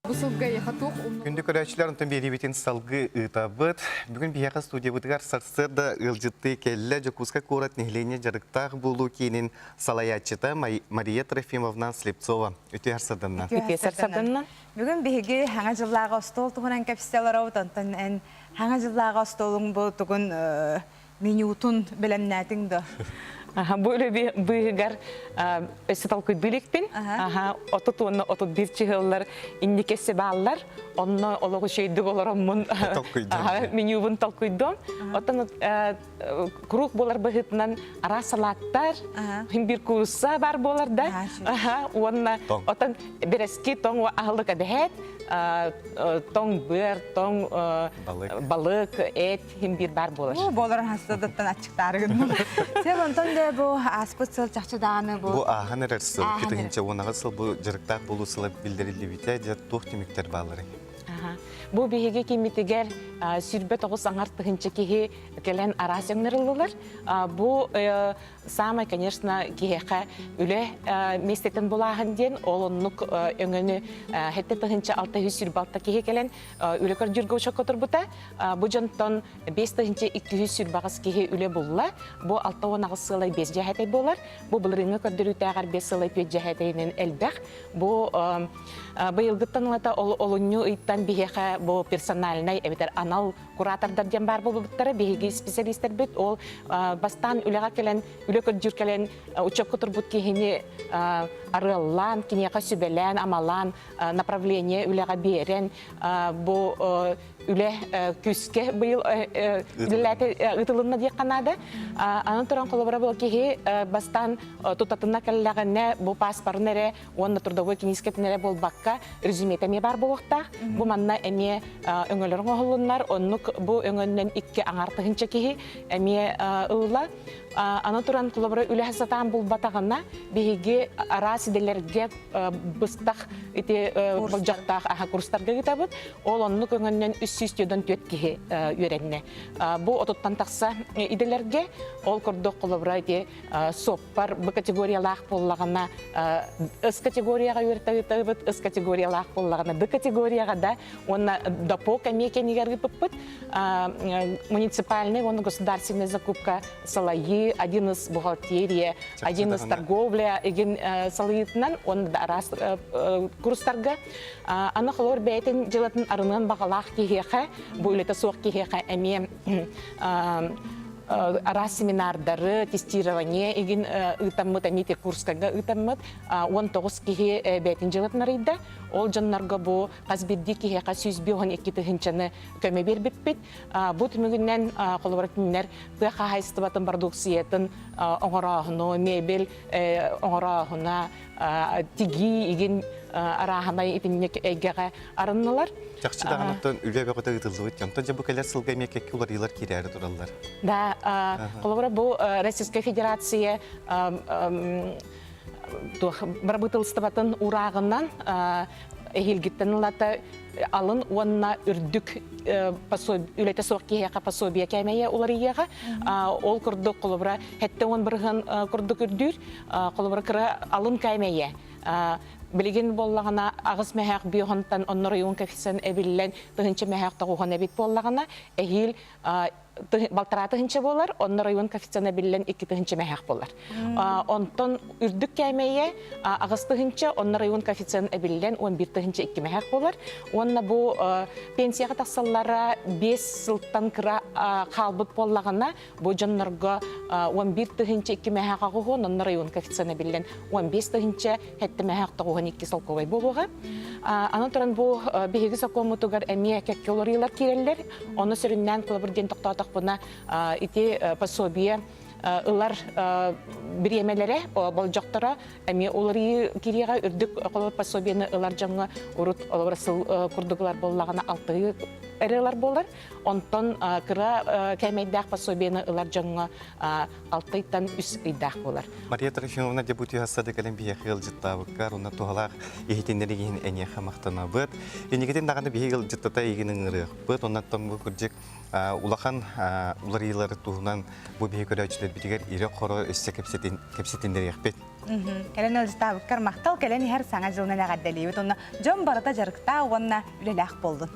Бу сылга эйиэхэ туох Күндү көрөөччүлэр, онтон биэриибитин салгыы ыытабыт. Бүгүн биһиэхэ студиябытыгар сарсыарда ыалдьыттыы кэллэ Дьокуускай куорат нэһилиэнньэ дьарыктаах буолуу киинин салайааччыта Мария Трофимовна Слепцова. Үтүө сарсыарданнан. Үтүө сарсыарданнан. Бүгүн биһиги Хаҥа дьыллааҕы остуол туһунан кэпсэтэ олоробут. Онтон эн Хаҥа дьыллааҕы остуолуҥ бу тугун менютун бэлэмнээтиҥ да? Аха, бу үлэ быыһыгар өссө толкуйдуу иликпин. Аха, 30 уонна 31 чыһыллар инникesi бааллар. Онно олох үчүгэйдик олороммун менюбун толкуйдуом. Оттон куруук буолар быһыытынан араас салааттар, бир куурусса бар буолар да. Аха, уонна отон бэрэски тоҥ аһылык эбэһээт, тоҥ быар, тоҥ балык, эт иһин биир баар буолар. Бу буоларын хастадаттан аччыктаарыгын. Сеп онтон да бу ааспыт сыл чахчы даҕаны бу Бу ааһан эрэр сыл, 2010 сыл бу дьарыктаах буолуу сыла биллэриллибитэ, дьэ туох түмүктэр баалларый? Бу биһиги киммитигэр 29 аҥар тыһынча киһи кэлэн араас өҥнөрүллүлэр. Бу Саамай, конечно, киһиэхэ үлэ миэстэтин булааһын диэн, ол оннук өҥөнү 7626 киһи кэлэн үлэ көрдүүргэ учуокка турбута. Бу дьонтон 5228 киһи үлэ булла. Бу 68 сыалай 5 дьэһэтэй буолар. Бу былырыыҥҥы көрдөрүүтээҕэр 5 сыалай 4 дьэһэтэйинэн элбэх. Бу быйылгыттан ылата олунньу ыйтан биһиэхэ бу персональнай эбэтэр анал куратордар диэн баар буолбуттара. Биһиги специалистэрбит ол бастаан үлэҕэ кэлэн, үлэ көрдүүр кэлэн учебка турбут киһини арыаллаан, киниэхэ сүбэлээн, амалаан, направление үлэҕэ биэрэн, бу үлэ күүскэ быйыл үлэлээтэ ыытылынна диэххэ наада. Аны туран холобура бу киһи бастаан тутатына кэллэҕинэ бу паспорын эрэ уонна трудовой киниискэтин эрэ буолбакка резюмета эмиэ баар буолуохтаах. Бу манна эмиэ өҥөлөр оҥоһуллуннар. Оннук бу өҥөннөн икки аҥаар тыһыынча киһи эмиэ ылла. Аны туран холобура үлэһэ сатаан булбатаҕына биһиги араас идэлэргэ быстах ити болдьохтоох аха курстарга ыытабыт. Ол оннук өҥөннөн 304 киһи үөрэннэ. Бу отуттан тахса идэлэргэ ол курдук холобура ити суоппар б категориялаах буоллаҕына С категорияҕа үөрэтэ С категориялаах буоллаҕына Д категорияҕа да уонна ДОПО эмиэ кэннигэр ыыппыппыт муниципальный уонна государственный закупка салайыы один из бухгалтерия один из торговля игин салайыытынан уонна да араас курстарга аны холор бэйэтин дьылатын арыныан баҕалаах киһиэхэ бу үлэтэ суох киһиэхэ эмиэ араас семинардары, тестирование игин ыытаммыт, эмиэ курстарга ыытаммыт 19 киһи бэйэтин дьыалатын арыйда. Ол дьоннорго бу хас биирдии киһиэхэ 152 тыһыынчаны көмө биэрбиппит. Бу түмүгүнэн холобура кинилэр тыа хаһаайыстыбатын продукциятын оҥорооһуну, мебель оҥорооһуна, тигии игин арааһынай итинник эйгэҕэ арыннылар. Чахчы даҕаны үлэ бөҕөтө ыытыллыбыт. Онтон дьэ бу кэлэр сылга эмиэ кэккэ уларыйыылар киирээри тураллар. Да, холобура бу Российская Федерация бырабыыталыстыбатын урааҕынан эһиилгиттэн ылата алын уонна үрдүк үлэтэ суох киһиэхэ пособие кээмэйэ уларыйыаҕа. Ол курдук холобура 70 бырыһыан курдук үрдүүр. Холобура кыра алын кээмэйэ билигин буоллаҕына аҕыс мөһөөх биохонтан оннор ойуун коэффициент эбиллэн тыһынча мөһөөх тоҕуһун эбит буоллаҕына эһиил балтараа тыһынча буолар, онно район коэффициена биллэн икки тыһынча мэһээх буолар. Онтон үрдүк кээмэйэ аҕыс тыһынча, онно район коэффициент эбиллэн 11 тыһынча икки мэһээх буолар. Уонна бу пенсияҕа тахсаллара 5 сылтан кыра хаалбыт буоллаҕына, бу дьоннорго 11 тыһынча икки мэһээх аҕыһуон, онно район коэффициена биллэн 15 тыһынча сэттэ мэһээх тоҕуһун икки солкуобай буолуоҕа. Аны туран бу биһиги сокуоммутугар эмиэ кэккэ уларыйыылар киирэллэр. Ону сүрүннээн холобур диэн тохтоотохпуна ити пособие ылар бириэмэлэрэ, болдьохторо эмиэ уларыйыы кириэҕэ үрдүк холобур пособиены ылар дьоҥҥо урут олобура сыл курдук ылар буоллаҕына алтыы эрэ ылар буолар. Онтон кыра кээмэйдээх пособиены ылар дьоҥҥо алтыйтан үс ыйдаах буолар. Мария Трофимовна дебюту хассады кэлэн биһиэхэ ыалдьыттаабыккар уонна туһалаах иһитиннэрии иһин эйиэхэ махтанабыт. Инникитин даҕаны биһиги ыалдьыттата эйигин ыҥырыахпыт. Оннуттан бу кырдьык улахан уларыйыылары туһунан бу биһи көрөөччүлэрбитигэр ирэ-хоро өссө кэпсэтиннэриэхпит. Кэлэн ыалдьыттаабыккар махтал, кэлэн иһэр Саҥа дьылынан эҕэрдэлиибит. Онно дьон барыта дьарыктаах уонна үлэлээх буоллун.